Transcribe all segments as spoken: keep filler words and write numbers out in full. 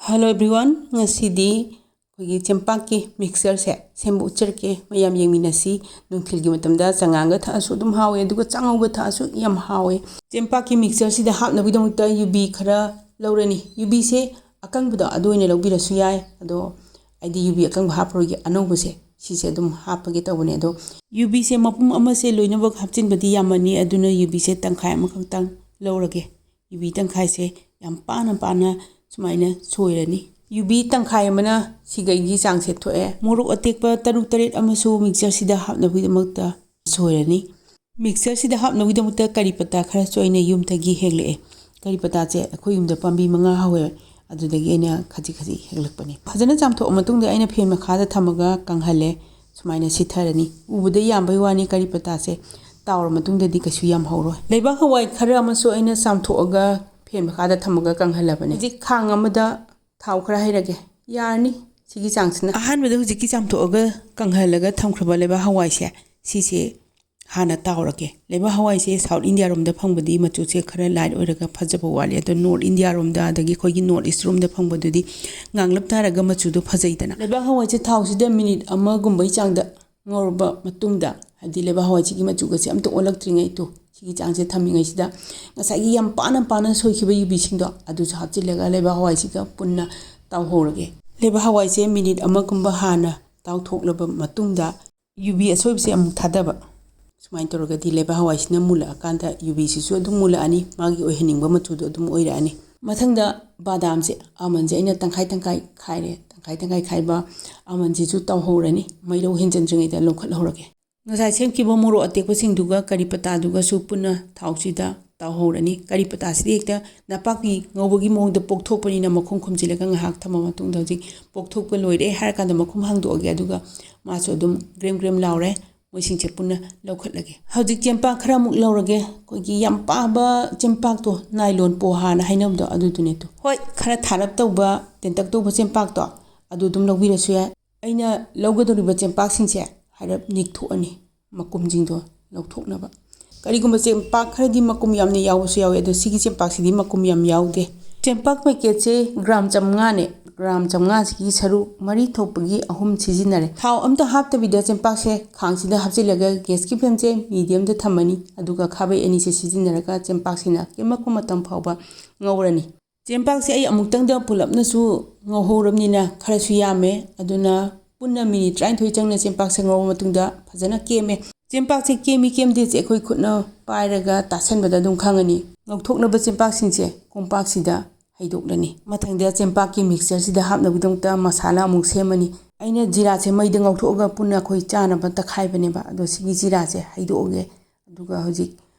Hello everyone, ꯉꯁꯤꯗꯤ ꯑꯩꯈꯣꯏꯒꯤ ꯆꯦꯡꯄꯥꯛꯀꯤ ꯃꯤꯛꯁꯆꯔꯁꯦ ꯁꯦꯝꯕ ꯎꯠꯆꯔꯛꯀꯦ꯫ ꯃꯌꯥꯝ ꯌꯦꯡꯃꯤꯟꯅꯁꯤ꯫ ꯅꯨꯡꯊꯤꯜꯒꯤ ꯃꯇꯝꯗ ꯆꯉꯥꯡꯒ ꯊꯛꯑꯁꯨ ꯑꯗꯨꯝ ꯍꯥꯎꯋꯦ, ꯑꯗꯨꯒ ꯆꯥꯉꯧꯒ ꯊꯛꯑꯁꯨ ꯌꯥꯝ ꯍꯥꯎꯋꯦ꯫ ꯆꯦꯡꯄꯥꯛꯀꯤ ꯃꯤꯛꯁꯆꯔꯁꯤꯗ ꯍꯥꯞꯅꯕꯒꯤꯗꯃꯛꯇ ꯌꯨꯕꯤ ꯈꯔ ꯂꯧꯔꯅꯤ꯫ ꯌꯨꯕꯤꯁꯦ ꯑꯀꯪꯕꯗꯣ ꯑꯗꯨ ꯑꯣꯏꯅ ꯂꯧꯕꯤꯔꯁꯨ ꯌꯥꯏ, ꯑꯗꯣ ꯑꯩꯗꯤ ꯌꯨꯕꯤ ꯑꯀꯪꯕ ꯍꯥꯞꯄꯔꯣꯏꯒꯦ, ꯑꯅꯧꯕꯁꯦ ꯁꯤꯁꯦ ꯑꯗꯨꯝ ꯍꯥꯞꯄꯒꯦ ꯇꯧꯕꯅꯦ꯫ ꯑꯗꯣ ꯌꯨꯕꯤꯁꯦ ꯃꯄꯨꯝ ꯑꯃꯁꯦ ꯂꯣꯏꯅꯃꯛ ꯍꯥꯞꯆꯤꯟꯕꯗꯤ ꯌꯥꯝꯃꯅꯤ, ꯑꯗꯨꯅ ꯌꯨꯕꯤꯁꯦ ꯇꯪꯈꯥꯏ ꯑꯃꯈꯛꯇꯪ ꯂꯧꯔꯒꯦ꯫ ꯌꯨꯕꯤ ꯇꯪꯈꯥꯏꯁꯦ ꯌꯥꯝ ꯄꯥꯅ ꯄꯥꯅ ꯁꯨꯃꯥꯏꯅ ꯁꯣꯏꯔꯅꯤ꯫ ꯌꯨꯕꯤ ꯇꯪꯈꯥꯏ ꯑꯃꯅ ꯁꯤꯒꯩꯒꯤ ꯆꯥꯡꯁꯦ ꯊꯣꯛꯑꯦ꯫ ꯃꯣꯔꯣꯛ ꯑꯇꯦꯛꯄ ꯇꯔꯨꯛ ꯇꯔꯦꯠ ꯑꯃꯁꯨ ꯃꯤꯛꯁꯆꯔꯁꯤꯗ ꯍꯥꯞꯅꯕꯒꯤꯗꯃꯛꯇ ꯁꯣꯏꯔꯅꯤ꯫ ꯃꯤꯛꯁꯆꯔꯁꯤꯗ ꯍꯥꯞꯅꯕꯒꯤꯗꯃꯛꯇ ꯀꯔꯤ ꯄꯇꯥ ꯈꯔꯁꯨ ꯑꯩꯅ ꯌꯨꯝꯗꯒꯤ ꯍꯦꯛꯂꯛꯑꯦ꯫ ꯀꯔꯤ ꯄꯇꯥꯁꯦ ꯑꯩꯈꯣꯏ ꯌꯨꯝꯗ ꯄꯥꯝꯕꯤ ꯃꯉꯥ ꯍꯧꯋꯦ, ꯑꯗꯨꯗꯒꯤ ꯑꯩꯅ ꯈꯖꯤꯛ ꯈꯖꯤꯛ ꯍꯦꯛꯂꯛꯄꯅꯤ꯫ ꯐꯖꯅ ꯆꯥꯝꯊꯣꯛꯑ ꯃꯇꯨꯡꯗ ꯑꯩꯅ ꯐꯦꯟ ꯃꯈꯥꯗ ꯊꯝꯃꯒ ꯀꯪꯍꯜꯂꯦ꯫ ꯁꯨꯃꯥꯏꯅ ꯁꯤꯊꯔꯅꯤ꯫ ꯎꯕꯗ ꯌꯥꯝꯕꯩ ꯋꯥꯅꯤ, ꯀꯔꯤ ꯄꯇꯥꯁꯦ ꯇꯥꯎꯔ ꯃꯇꯨꯡꯗꯗꯤ ꯀꯩꯁꯨ ꯌꯥꯝ ꯍꯧꯔꯣꯏ꯫ ꯂꯩꯕꯥꯛ ꯍꯋꯥꯏ ꯈꯔ ꯑꯃꯁꯨ ꯑꯩꯅ ꯆꯥꯝꯊꯣꯛꯑꯒ ꯐꯦꯟ ꯃꯈꯥꯗ ꯊꯝꯃꯒ ꯀꯪꯍꯜꯂꯕꯅꯤ꯫ ꯍꯧꯖꯤꯛ ꯈꯥꯡ ꯑꯃꯗ ꯊꯥꯎ ꯈꯔ ꯍꯩꯔꯒꯦ꯫ ꯌꯥꯔꯅꯤ ꯁꯤꯒꯤ ꯆꯥꯡꯁꯤꯅ꯫ ꯑꯍꯥꯟꯕꯗ ꯍꯧꯖꯤꯛꯀꯤ ꯆꯥꯝꯊꯣꯛꯑꯒ ꯀꯪꯍꯜꯂꯒ ꯊꯝꯈ꯭ꯔꯕ ꯂꯩꯕꯥꯛ ꯍꯋꯥꯏꯁꯦ, ꯁꯤꯁꯦ ꯍꯥꯟꯅ ꯇꯥꯎꯔꯒꯦ꯫ ꯂꯩꯕꯥꯛ ꯍꯋꯥꯏꯁꯦ ꯁꯥꯎꯠ ꯏꯟꯗꯤꯌꯥ ꯔꯣꯝꯗ ꯐꯪꯕꯗꯤ ꯃꯆꯨꯁꯦ ꯈꯔ ꯂꯥꯏꯠ ꯑꯣꯏꯔꯒ ꯐꯖꯕ ꯋꯥꯠꯂꯤ, ꯑꯗꯣ ꯅꯣꯔꯠ ꯏꯟꯗꯤꯌꯥ ꯔꯣꯝꯗ, ꯑꯗꯒꯤ ꯑꯩꯈꯣꯏꯒꯤ ꯅꯣꯔꯠ ꯏꯁ ꯔꯣꯝꯗ ꯐꯪꯕꯗꯨꯗꯤ ꯉꯥꯡꯂꯞ ꯇꯥꯔꯒ ꯃꯆꯨꯗꯣ ꯐꯖꯩꯗꯅ꯫ ꯂꯩꯕꯥꯛ ꯍꯋꯥꯏꯁꯦ ꯊꯥꯎꯁꯤꯗ ꯃꯤꯅꯤꯠ ꯑꯃꯒꯨꯝꯕꯩ ꯆꯥꯡꯗ ꯉꯧꯔꯕ ꯃꯇꯨꯡꯗ, ꯍꯥꯏꯗꯤ ꯂꯩꯕꯥꯛ ꯍꯋꯥꯏꯁꯤꯒꯤ ꯃꯆꯨꯒꯁꯦ ꯑꯝꯇ ꯑꯣꯜꯂꯛꯇ꯭ꯔꯤꯉꯩ, ꯇꯨ, ꯁꯤꯒꯤ ꯆꯥꯡꯁꯦ ꯊꯝꯃꯤꯉꯩꯁꯤꯗ ꯉꯁꯥꯏꯒꯤ ꯌꯥꯝ ꯄꯥꯅ ꯄꯥꯅ ꯁꯣꯏꯈꯤꯕ ꯌꯨꯕꯤꯁꯤꯡꯗꯣ ꯑꯗꯨꯁꯨ ꯍꯥꯞꯆꯤꯜꯂꯒ ꯂꯩꯕꯥꯛ ꯍꯋꯥꯏꯁꯤꯒ ꯄꯨꯟꯅ ꯇꯥꯎꯍꯧꯔꯒꯦ꯫ ꯂꯩꯕꯥꯛ ꯍꯋꯥꯏꯁꯦ ꯃꯤꯅꯤꯠ ꯑꯃꯒꯨꯝꯕ ꯍꯥꯟꯅ ꯇꯥꯎꯊꯣꯛꯂꯕ ꯃꯇꯨꯡꯗ ꯌꯨꯕꯤ ꯑꯁꯣꯏꯕꯁꯦ ꯑꯃꯨꯛ ꯊꯥꯗꯕ꯫ ꯁꯨꯃꯥꯏꯅ ꯇꯧꯔꯒꯗꯤ ꯂꯩꯕꯥꯛ ꯍꯋꯥꯏꯁꯤꯅ ꯃꯨꯜꯂꯛꯑꯀꯥꯟꯗ ꯌꯨꯕꯤꯁꯤꯁꯨ ꯑꯗꯨꯝ ꯃꯨꯜꯂꯛꯑꯅꯤ, ꯃꯥꯒꯤ ꯑꯣꯏꯍꯟꯅꯤꯡꯕ ꯃꯆꯨꯗꯣ ꯑꯗꯨꯝ ꯑꯣꯏꯔꯛꯑꯅꯤ꯫ ꯃꯊꯪꯗ ꯕꯥꯗꯥꯝꯁꯦ, ꯑꯥꯜꯃꯟꯁꯦ ꯑꯩꯅ ꯇꯪꯈꯥꯏ ꯇꯪꯈꯥꯏ ꯈꯥꯏꯔꯦ꯫ ꯇꯪꯈꯥꯏ ꯇꯪꯈꯥꯏ ꯈꯥꯏꯕ ꯑꯥꯜꯃꯟꯁꯤꯁꯨ ꯇꯥꯎꯍꯧꯔꯅꯤ, ꯃꯩꯔꯧ ꯍꯦꯟꯖꯟꯗ꯭ꯔꯤꯉꯩꯗ ꯂꯧꯈꯠꯍꯧꯔꯒꯦ꯫ ꯉꯁꯥꯏ ꯁꯦꯝꯈꯤꯕ ꯃꯣꯔꯣꯛ ꯑꯇꯦꯛꯄꯁꯤꯡꯗꯨꯒ ꯀꯔꯤ ꯄꯇꯥꯗꯨꯒꯁꯨ ꯄꯨꯟꯅ ꯊꯥꯎꯁꯤꯗ ꯇꯥꯎꯍꯧꯔꯅꯤ꯫ ꯀꯔꯤ ꯄꯇꯥꯁꯤꯗꯤ ꯍꯦꯛꯇ ꯅꯄꯥꯛꯄꯤ ꯉꯧꯕꯒꯤ ꯃꯑꯣꯡꯗ ꯄꯣꯛꯊꯣꯛꯄꯅꯤꯅ ꯃꯈꯨꯝ ꯈꯨꯝꯖꯤꯜꯂꯒ ꯉꯥꯏꯍꯥꯛ ꯊꯝꯃ ꯃꯇꯨꯡꯗ ꯍꯧꯖꯤꯛ ꯄꯣꯛꯊꯣꯛꯄ ꯂꯣꯏꯔꯦ ꯍꯥꯏꯔ ꯀꯥꯟꯗ ꯃꯈꯨꯝ ꯍꯥꯡꯗꯣꯛꯑꯒꯦ, ꯑꯗꯨꯒ ꯃꯥꯁꯨ ꯑꯗꯨꯝ ꯒ꯭ꯔꯦꯝ ꯒ꯭ꯔꯦꯝ ꯂꯥꯎꯔꯦ꯫ ꯃꯣꯏꯁꯤꯡꯁꯦ ꯄꯨꯟꯅ ꯂꯧꯈꯠꯂꯒꯦ꯫ ꯍꯧꯖꯤꯛ ꯆꯦꯡꯄꯥꯛ ꯈꯔꯃꯨꯛ ꯂꯧꯔꯒꯦ꯫ ꯑꯩꯈꯣꯏꯒꯤ ꯌꯥꯝ ꯄꯥꯕ ꯆꯦꯡꯄꯥꯛꯇꯣ, ꯅꯥꯏꯂꯣꯟ ꯄꯣꯍꯥꯅ ꯍꯥꯏꯅꯕꯗꯣ, ꯑꯗꯨꯗꯨꯅꯦ꯫ ꯇꯨ, ꯍꯣꯏ, ꯈꯔ ꯊꯥꯔꯞ ꯇꯧꯕ, ꯇꯦꯟꯇꯛ ꯇꯧꯕ ꯆꯦꯡꯄꯥꯛꯇꯣ ꯑꯗꯨ ꯑꯗꯨꯝ ꯂꯧꯕꯤꯔꯁꯨ ꯌꯥꯏ꯫ ꯑꯩꯅ ꯂꯧꯒꯗꯧꯔꯤꯕ ꯆꯦꯡꯄꯥꯛꯁꯤꯡꯁꯦ ꯍꯥꯏꯔꯞ ꯅꯤꯛꯊꯣꯛꯑꯅꯤ, ꯃꯀꯨꯝꯁꯤꯡꯗꯣ ꯂꯧꯊꯣꯛꯅꯕ꯫ ꯀꯔꯤꯒꯨꯝꯕ ꯆꯦꯡꯄꯥꯛ ꯈꯔꯗꯤ ꯃꯀꯨꯝ ꯌꯥꯝꯅ ꯌꯥꯎꯕꯁꯨ ꯌꯥꯎꯋꯤ, ꯑꯗꯣ ꯁꯤꯒꯤ ꯆꯦꯡꯄꯥꯛꯁꯤꯗꯤ ꯃꯀꯨꯝ ꯌꯥꯝ ꯌꯥꯎꯗꯦ꯫ ꯆꯦꯡꯄꯥꯛ ꯄꯦꯀꯦꯠꯁꯦ ꯒ꯭ꯔꯥꯝ ꯆꯥꯝꯃꯉꯥꯅꯦ꯫ ꯒ꯭ꯔꯥꯝ ꯆꯥꯝꯃꯉꯥꯁꯤꯒꯤ ꯁꯔꯨꯛ ꯃꯔꯤ ꯊꯣꯛꯄꯒꯤ ꯑꯍꯨꯝ ꯁꯤꯖꯤꯟꯅꯔꯦ꯫ ꯊꯥꯎ ꯑꯝꯇ ꯍꯥꯞꯇꯕꯤꯗ ꯆꯦꯡꯄꯥꯛꯁꯦ ꯈꯥꯡꯁꯤꯗ ꯍꯥꯞꯆꯤꯜꯂꯒ ꯒ꯭ꯌꯥꯁꯀꯤ ꯐ꯭ꯂꯦꯝꯁꯦ ꯃꯤꯗꯤꯌꯝꯗ ꯊꯝꯃꯅꯤ꯫ ꯑꯗꯨꯒ ꯈꯥꯕꯩ ꯑꯅꯤꯁꯦ ꯁꯤꯖꯤꯟꯅꯔꯒ ꯆꯦꯡꯄꯥꯛꯁꯤꯅ ꯀꯦꯝꯃꯛꯄ ꯃꯇꯝ ꯐꯥꯎꯕ ꯉꯧꯔꯅꯤ꯫ ꯆꯦꯡꯄꯥꯛꯁꯦ ꯑꯩ ꯑꯃꯨꯛꯇꯪꯗ ꯄꯨꯂꯞꯅꯁꯨ ꯉꯧꯍꯧꯔꯕꯅꯤꯅ ꯈꯔꯁꯨ ꯌꯥꯝꯃꯦ꯫ ꯑꯗꯨꯅ ꯄꯨꯟꯅ ꯃꯤꯅꯤꯠ ꯇꯔꯥꯅꯤꯊꯣꯏ ꯆꯪꯅ ꯆꯦꯡꯄꯥꯛꯁꯦ ꯉꯧꯔꯕ ꯃꯇꯨꯡꯗ ꯐꯖꯅ ꯀꯦꯝꯃꯦ꯫ ꯆꯦꯡꯄꯥꯛꯁꯦ ꯀꯦꯝꯃꯤ ꯀꯦꯝꯗꯦꯁꯦ ꯑꯩꯈꯣꯏ ꯈꯨꯠꯅ ꯄꯥꯏꯔꯒ ꯇꯥꯁꯟꯕꯗ ꯑꯗꯨꯝ ꯈꯪꯉꯅꯤ꯫ ꯉꯧꯊꯣꯛꯅꯕ ꯆꯦꯡꯄꯥꯛꯁꯤꯡꯁꯦ ꯀꯣꯝꯄꯥꯛꯁꯤꯗ ꯍꯩꯗꯣꯛꯂꯅꯤ꯫ ꯃꯊꯪꯗ ꯆꯦꯡꯄꯥꯛꯀꯤ ꯃꯤꯛꯁꯆꯔꯁꯤꯗ ꯍꯥꯞꯅꯕꯒꯤꯗꯃꯛꯇ ꯃꯁꯥꯂꯥ ꯑꯃꯨꯛ ꯁꯦꯝꯃꯅꯤ꯫ ꯑꯩꯅ ꯖꯤꯔꯥꯁꯦ ꯃꯩꯗ ꯉꯧꯊꯣꯛꯑꯒ ꯄꯨꯟꯅ ꯑꯩꯈꯣꯏ ꯆꯥꯅꯕ ꯇꯛꯈꯥꯏꯕꯅꯦꯕ꯫ ꯑꯗꯣ ꯁꯤꯒꯤ ꯖꯤꯔꯥꯁꯦ ꯍꯩꯗꯣꯛꯑꯒꯦ꯫ ꯑꯗꯨꯒ ꯍꯧꯖꯤꯛ,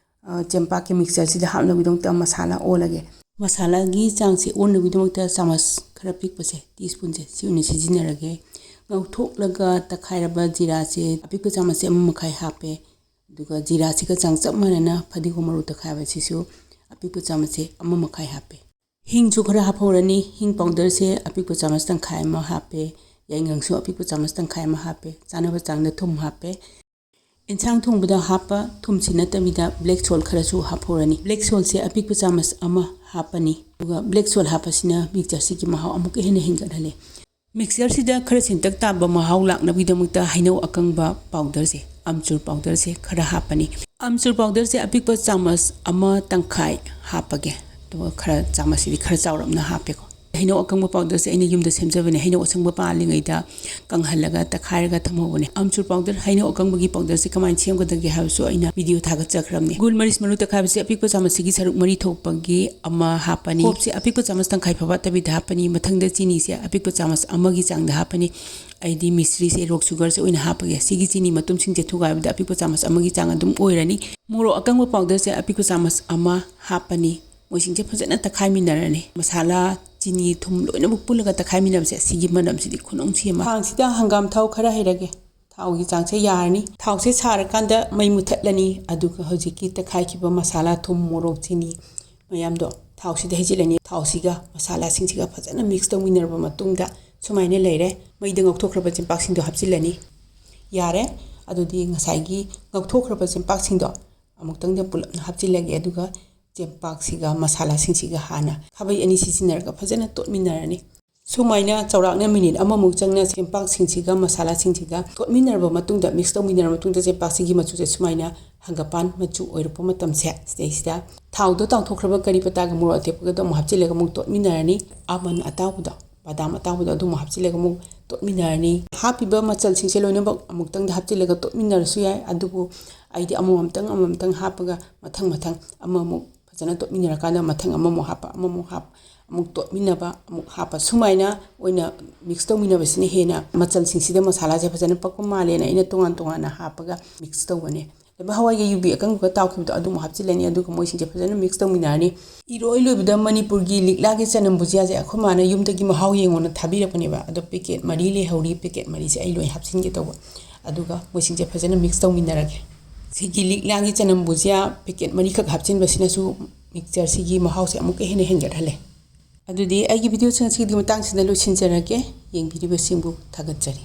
ꯑ, ꯆꯦꯡꯄꯥꯛꯀꯤ ꯃꯤꯛꯁꯆꯔꯁꯤꯗ ꯍꯥꯞꯅꯕꯒꯤꯗꯃꯛꯇ ꯃꯁꯥꯂꯥ ꯑꯣꯜꯂꯒꯦ꯫ ꯃꯁꯥꯂꯥꯒꯤ ꯆꯥꯡꯁꯦ ꯑꯣꯟꯅꯕꯒꯤꯗꯃꯛꯇ ꯆꯥꯃꯁ ꯈꯔ ꯄꯤꯛꯄꯁꯦ, ꯇꯤ ꯁ꯭ꯄꯨꯟꯁꯦ, ꯁꯤ ꯑꯣꯏꯅ ꯁꯤꯖꯤꯟꯅꯔꯒꯦ꯫ ꯉꯧꯊꯣꯛꯂꯒ ꯇꯛꯈꯥꯏꯔꯕ ꯖꯤꯔꯥꯁꯦ ꯑꯄꯤꯛꯄ ꯆꯥꯃꯁꯁꯦ ꯑꯃ ꯃꯈꯥꯏ ꯍꯥꯞꯄꯦ꯫ ꯑꯗꯨꯒ ꯖꯤꯔꯥꯁꯤꯒ ꯆꯥꯡ ꯆꯞ ꯃꯥꯟꯅꯅ ꯐꯗꯤꯒꯣꯝ ꯃꯔꯨ ꯇꯛꯈꯥꯏꯕꯁꯤꯁꯨ ꯑꯄꯤꯛꯄ ꯆꯥꯃꯁꯁꯦ ꯑꯃ ꯃꯈꯥꯏ ꯍꯥꯞꯄꯦ꯫ ꯍꯤꯡꯁꯨ ꯈꯔ ꯍꯥꯞꯍꯧꯔꯅꯤ꯫ ꯍꯤꯡ ꯄꯥꯎꯗꯔꯁꯦ ꯑꯄꯤꯛꯄ ꯆꯥꯃꯁ ꯇꯪꯈꯥꯏ ꯑꯃ ꯍꯥꯞꯄꯦ꯫ ꯌꯥꯏꯉꯪꯁꯨ ꯑꯄꯤꯛꯄ ꯆꯥꯃꯁ ꯇꯪꯈꯥꯏ ꯑꯃ ꯍꯥꯞꯄꯦ꯫ ꯆꯥꯅꯕ ꯆꯥꯡꯗ ꯊꯨꯝ ꯍꯥꯞꯄꯦ꯫ ꯏꯟꯁꯥꯡ ꯊꯣꯡꯕꯗ ꯍꯥꯞꯄ ꯊꯨꯝꯁꯤ ꯅꯠꯇꯕꯤꯗ black salt ꯈꯔꯁꯨ ꯍꯥꯞꯍꯧꯔꯅꯤ꯫ Black saltꯁꯦ ꯑꯄꯤꯛꯄ ꯆꯥꯃꯁ ꯑꯃ ꯍꯥꯞꯄꯅꯤ꯫ ꯑꯗꯨꯒ black salt ꯍꯥꯞꯄꯁꯤꯅ ꯃꯤꯛꯁꯆꯔꯁꯤꯒꯤ ꯃꯍꯥꯎ ꯑꯃꯨꯛꯀ ꯍꯦꯟꯅ ꯍꯦꯟꯒꯠꯍꯜꯂꯦ꯫ ꯃꯤꯛꯁꯆꯔꯁꯤꯗ ꯈꯔ ꯁꯤꯟꯇꯛ ꯇꯥꯕ ꯃꯍꯥꯎ ꯂꯥꯛꯅꯕꯒꯤꯗꯃꯛꯇ ꯍꯩꯅꯧ ꯑꯀꯪꯕ ꯄꯥꯎꯗꯔꯁꯦ, ꯑꯝꯆꯨꯔ ꯄꯥꯎꯗꯔꯁꯦ ꯈꯔ ꯍꯥꯞꯄꯅꯤ꯫ ꯑꯝꯆꯨꯔ ꯄꯥꯎꯗꯔꯁꯦ ꯑꯄꯤꯛꯄ ꯆꯥꯃꯁ ꯑꯃ ꯇꯪꯈꯥꯏ ꯍꯥꯞꯄꯒꯦ꯫ ꯑꯗꯨꯒ ꯈꯔ, ꯆꯥꯃꯁꯁꯤꯗꯤ ꯈꯔ ꯆꯥꯎꯔꯞꯅ ꯍꯥꯞꯄꯦꯀꯣ꯫ ꯍꯩꯅꯧ ꯑꯀꯪꯕ ꯄꯥꯎꯗꯔꯁꯦ ꯑꯩꯅ ꯌꯨꯝꯗ ꯁꯦꯝꯖꯕꯅꯦ꯫ ꯍꯩꯅꯧ ꯑꯁꯪꯕ ꯄꯥꯜꯂꯤꯉꯩꯗ ꯀꯪꯍꯜꯂꯒ ꯇꯛꯈꯥꯏꯔꯒ ꯊꯝꯍꯧꯕꯅꯦ꯫ ꯑꯝꯆꯨꯔ ꯄꯥꯎꯗꯔ, ꯍꯩꯅꯧ ꯑꯀꯪꯕꯒꯤ ꯄꯥꯎꯗꯔꯁꯦ ꯀꯃꯥꯏꯅ ꯁꯦꯝꯒꯗꯒꯦ ꯍꯥꯏꯕꯁꯨ ꯑꯩꯅ ꯚꯤꯗꯤꯑꯣ ꯊꯥꯒꯠꯆꯈ꯭ꯔꯕꯅꯦ꯫ ꯒꯨꯜ ꯃꯔꯤꯆ ꯃꯔꯨ ꯇꯛꯈꯥꯏꯕꯁꯦ ꯑꯄꯤꯛꯄ ꯆꯥꯃꯁꯁꯤꯒꯤ ꯁꯔꯨꯛ ꯃꯔꯤ ꯊꯣꯛꯄꯒꯤ ꯑꯃ ꯍꯥꯞꯄꯅꯤ꯫ ꯈꯣꯞꯁꯦ ꯑꯄꯤꯛꯄ ꯆꯥꯃꯁ ꯇꯪꯈꯥꯏ ꯐꯥꯎꯕ ꯋꯥꯠꯇꯕꯤꯗ ꯍꯥꯞꯄꯅꯤ꯫ ꯃꯊꯪꯗ ꯆꯤꯅꯤꯁꯦ ꯑꯄꯤꯛꯄ ꯆꯥꯃꯁ ꯑꯃꯒꯤ ꯆꯥꯡꯗ ꯍꯥꯞꯄꯅꯤ꯫ ꯑꯩꯗꯤ ꯃꯤꯁꯇ꯭ꯔꯤꯁꯦ, ꯔꯣꯛ ꯁꯨꯒꯔꯁꯦ ꯑꯣꯏꯅ ꯍꯥꯞꯄꯒꯦ꯫ ꯁꯤꯒꯤ ꯆꯤꯅꯤ ꯃꯇꯨꯝꯁꯤꯡꯁꯦ ꯊꯨꯒꯥꯏꯕꯗ ꯑꯄꯤꯛꯄ ꯆꯥꯃꯁ ꯑꯃꯒꯤ ꯆꯥꯡ ꯑꯗꯨꯝ ꯑꯣꯏꯔꯅꯤ꯫ ꯃꯣꯔꯣꯛ ꯑꯀꯪꯕ ꯄꯥꯎꯗꯔꯁꯦ ꯑꯄꯤꯛꯄ ꯆꯥꯃꯁ ꯑꯃ ꯍꯥꯞꯄꯅꯤ꯫ ꯃꯣꯏꯁꯤꯡꯁꯦ ꯐꯖꯅ ꯇꯛꯈꯥꯏꯃꯤꯟꯅꯔꯅꯤ꯫ ꯃꯁꯥꯂꯥ, ꯆꯤꯅꯤ, ꯊꯨꯝ ꯂꯣꯏꯅꯃꯛ ꯄꯨꯜꯂꯒ ꯇꯛꯈꯥꯏꯃꯤꯟꯅꯕꯁꯦ, ꯑꯁꯤꯒꯤ ꯃꯅꯝꯁꯤꯗꯤ ꯈꯨꯅꯨꯡꯁꯤ ꯑꯃ꯫ ꯈꯥꯡꯁꯤꯗ ꯍꯪꯒꯥꯝ ꯊꯥꯎ ꯈꯔ ꯍꯩꯔꯒꯦ꯫ ꯊꯥꯎꯒꯤ ꯆꯥꯡꯁꯦ ꯌꯥꯔꯅꯤ꯫ ꯊꯥꯎꯁꯦ ꯁꯥꯔꯀꯥꯟꯗ ꯃꯩ ꯃꯨꯊꯠꯂꯅꯤ꯫ ꯑꯗꯨꯒ ꯍꯧꯖꯤꯛꯀꯤ ꯇꯛꯈꯥꯏꯈꯤꯕ ꯃꯁꯥꯂꯥ, ꯊꯨꯝ, ꯃꯣꯔꯣꯛ, ꯆꯤꯅꯤ ꯃꯌꯥꯝꯗꯣ ꯊꯥꯎꯁꯤꯗ ꯍꯩꯖꯤꯜꯂꯅꯤ꯫ ꯊꯥꯎꯁꯤꯒ ꯃꯁꯥꯂꯥꯁꯤꯡꯁꯤꯒ ꯐꯖꯅ ꯃꯤꯛꯁ ꯇꯧꯃꯤꯟꯅꯔꯕ ꯃꯇꯨꯡꯗ ꯁꯨꯃꯥꯏꯅ ꯂꯩꯔꯦ꯫ ꯃꯩꯗ ꯉꯧꯊꯣꯛꯈ꯭ꯔꯕ ꯆꯦꯡꯄꯥꯛꯁꯤꯡꯗꯣ ꯍꯥꯞꯆꯤꯜꯂꯅꯤ꯫ ꯌꯥꯔꯦ꯫ ꯑꯗꯨꯗꯤ ꯉꯁꯥꯏꯒꯤ ꯉꯧꯊꯣꯛꯈ꯭ꯔꯕ ꯆꯦꯡꯄꯥꯛꯁꯤꯡꯗꯣ ꯑꯃꯨꯛꯇꯪꯗ ꯄꯨꯂꯞꯅ ꯍꯥꯞꯆꯤꯜꯂꯒꯦ꯫ ꯑꯗꯨꯒ ꯆꯦꯡꯄꯥꯛꯁꯤꯒ ꯃꯁꯥꯂꯥꯁꯤꯡꯁꯤꯒ ꯍꯥꯟꯅ ꯈꯥꯕꯩ ꯑꯅꯤ ꯁꯤꯖꯤꯟꯅꯔꯒ ꯐꯖꯅ ꯇꯣꯠꯃꯤꯟꯅꯔꯅꯤ꯫ ꯁꯨꯃꯥꯏꯅ ꯆꯥꯎꯔꯥꯛꯅ ꯃꯤꯅꯤꯠ ꯑꯃꯃꯨꯛ ꯆꯪꯅ ꯆꯦꯡꯄꯥꯛꯁꯤꯡꯁꯤꯒ ꯃꯁꯥꯂꯥꯁꯤꯡꯁꯤꯒ ꯇꯣꯠꯃꯤꯟꯅꯔꯕ ꯃꯇꯨꯡꯗ, ꯃꯤꯛꯁ ꯇꯧꯃꯤꯟꯅꯔꯕ ꯃꯇꯨꯡꯗ, ꯆꯦꯡꯄꯥꯛꯁꯤꯒꯤ ꯃꯆꯨꯁꯦ ꯁꯨꯃꯥꯏꯅ ꯍꯪꯒꯄꯥꯟ ꯃꯆꯨ ꯑꯣꯏꯔꯛꯄ ꯃꯇꯝꯁꯦ, ꯁꯤꯗꯩꯁꯤꯗ ꯊꯥꯎꯗ ꯇꯥꯎꯊꯣꯛꯈ꯭ꯔꯕ ꯀꯔꯤ ꯄꯇꯥꯒ ꯃꯣꯔꯣꯛ ꯑꯇꯦꯛꯄꯒꯗꯣ ꯑꯃꯨꯛ ꯍꯥꯞꯆꯤꯜꯂꯒ ꯑꯃꯨꯛ ꯇꯣꯠꯃꯤꯟꯅꯔꯅꯤ꯫ ꯑꯥꯜꯃꯟ ꯑꯇꯥꯎꯕꯗꯣ, ꯕꯗꯥꯝ ꯑꯇꯥꯎꯕꯗꯣ, ꯑꯗꯨ ꯑꯃꯨꯛ ꯍꯥꯞꯆꯤꯜꯂꯒ ꯑꯃꯨꯛ ꯇꯣꯠꯃꯤꯟꯅꯔꯅꯤ꯫ ꯍꯥꯞꯄꯤꯕ ꯃꯆꯜꯁꯤꯡꯁꯦ ꯂꯣꯏꯅꯃꯛ ꯑꯃꯨꯛꯇꯪꯗ ꯍꯥꯞꯆꯤꯜꯂꯒ ꯇꯣꯠꯃꯤꯟꯅꯔꯁꯨ ꯌꯥꯏ, ꯑꯗꯨꯕꯨ ꯑꯩꯗꯤ ꯑꯃꯃꯝꯇꯪ ꯑꯃꯃꯝꯇꯪ ꯍꯥꯞꯄꯒ ꯃꯊꯪ ꯃꯊꯪ ꯑꯃꯃꯨꯛ ꯐꯖꯅ ꯇꯣꯠꯃꯤꯟꯅꯔꯀꯥꯟꯗ ꯃꯊꯪ ꯑꯃꯃꯨꯛ ꯍꯥꯞꯄ, ꯑꯃꯃꯨꯛ ꯍꯥꯞꯄ, ꯑꯃꯨꯛ ꯇꯣꯠꯃꯤꯟꯅꯕ, ꯑꯃꯨꯛ ꯍꯥꯞꯄ, ꯁꯨꯃꯥꯏꯅ ꯑꯣꯏꯅ ꯃꯤꯛꯁ ꯇꯧꯃꯤꯟꯅꯕꯁꯤꯅ ꯍꯦꯟꯅ ꯃꯆꯜꯁꯤꯡꯁꯤꯗ ꯃꯁꯥꯂꯥꯁꯦ ꯐꯖꯅ ꯄꯛꯄ ꯃꯥꯜꯂꯦꯅ ꯑꯩꯅ ꯇꯣꯉꯥꯟ ꯇꯣꯉꯥꯟꯅ ꯍꯥꯞꯄꯒ ꯃꯤꯛꯁ ꯇꯧꯕꯅꯦ꯫ ꯂꯩꯕꯥꯛ ꯍꯋꯥꯏꯒ ꯌꯨꯕꯤ ꯑꯀꯪꯕꯒ ꯇꯥꯎꯈꯤꯕꯗꯣ ꯑꯗꯨꯃꯨꯛ ꯍꯥꯞꯆꯤꯜꯂꯅꯤ, ꯑꯗꯨꯒ ꯃꯣꯏꯁꯤꯡꯁꯦ ꯐꯖꯅ ꯃꯤꯛꯁ ꯇꯧꯃꯤꯟꯅꯔꯅꯤ꯫ ꯏꯔꯣꯏ ꯂꯣꯏꯕꯗ ꯃꯅꯤꯄꯨꯔꯒꯤ ꯂꯤꯛꯂꯥꯒꯤ ꯆꯅꯝ ꯕꯨꯖꯤꯌꯥꯁꯦ ꯑꯩꯈꯣꯏ ꯃꯥꯅ ꯌꯨꯝꯗꯒꯤ ꯃꯍꯥꯎ ꯌꯦꯡꯉꯣꯅ ꯊꯥꯕꯤꯔꯛꯄꯅꯦꯕ꯫ ꯑꯗꯣ ꯄꯦꯀꯦꯠ ꯃꯔꯤ ꯂꯩꯍꯧꯔꯤ, ꯄꯦꯀꯦꯠ ꯃꯔꯤꯁꯦ ꯑꯩ ꯂꯣꯏ ꯍꯥꯞꯆꯤꯟꯒꯦ ꯇꯧꯕ꯫ ꯑꯗꯨꯒ ꯃꯣꯏꯁꯤꯡꯁꯦ ꯐꯖꯅ ꯃꯤꯛꯁ ꯇꯧꯃꯤꯟꯅꯔꯒꯦ꯫ ꯁꯤꯒꯤ ꯂꯤꯛꯂꯥꯒꯤ ꯆꯅꯝ ꯕꯨꯖꯤꯌꯥ ꯄꯦꯀꯦꯠ ꯃꯔꯤꯈꯛ ꯍꯥꯞꯆꯤꯟꯕꯁꯤꯅꯁꯨ ꯃꯤꯛꯆꯔꯁꯤꯒꯤ ꯃꯍꯥꯎꯁꯦ ꯑꯃꯨꯛꯀ ꯍꯦꯟꯅ ꯍꯦꯟꯒꯠꯍꯜꯂꯦ꯫ ꯑꯗꯨꯗꯤ ꯑꯩꯒꯤ ꯚꯤꯗꯤꯑꯣꯁꯤꯡ ꯑꯁꯤꯒꯤꯗꯤ ꯃꯇꯥꯡꯁꯤꯗ ꯂꯣꯏꯁꯤꯟꯖꯔꯒꯦ꯫ ꯌꯦꯡꯕꯤꯔꯤꯕꯁꯤꯡꯕꯨ ꯊꯥꯒꯠꯆꯔꯤ꯫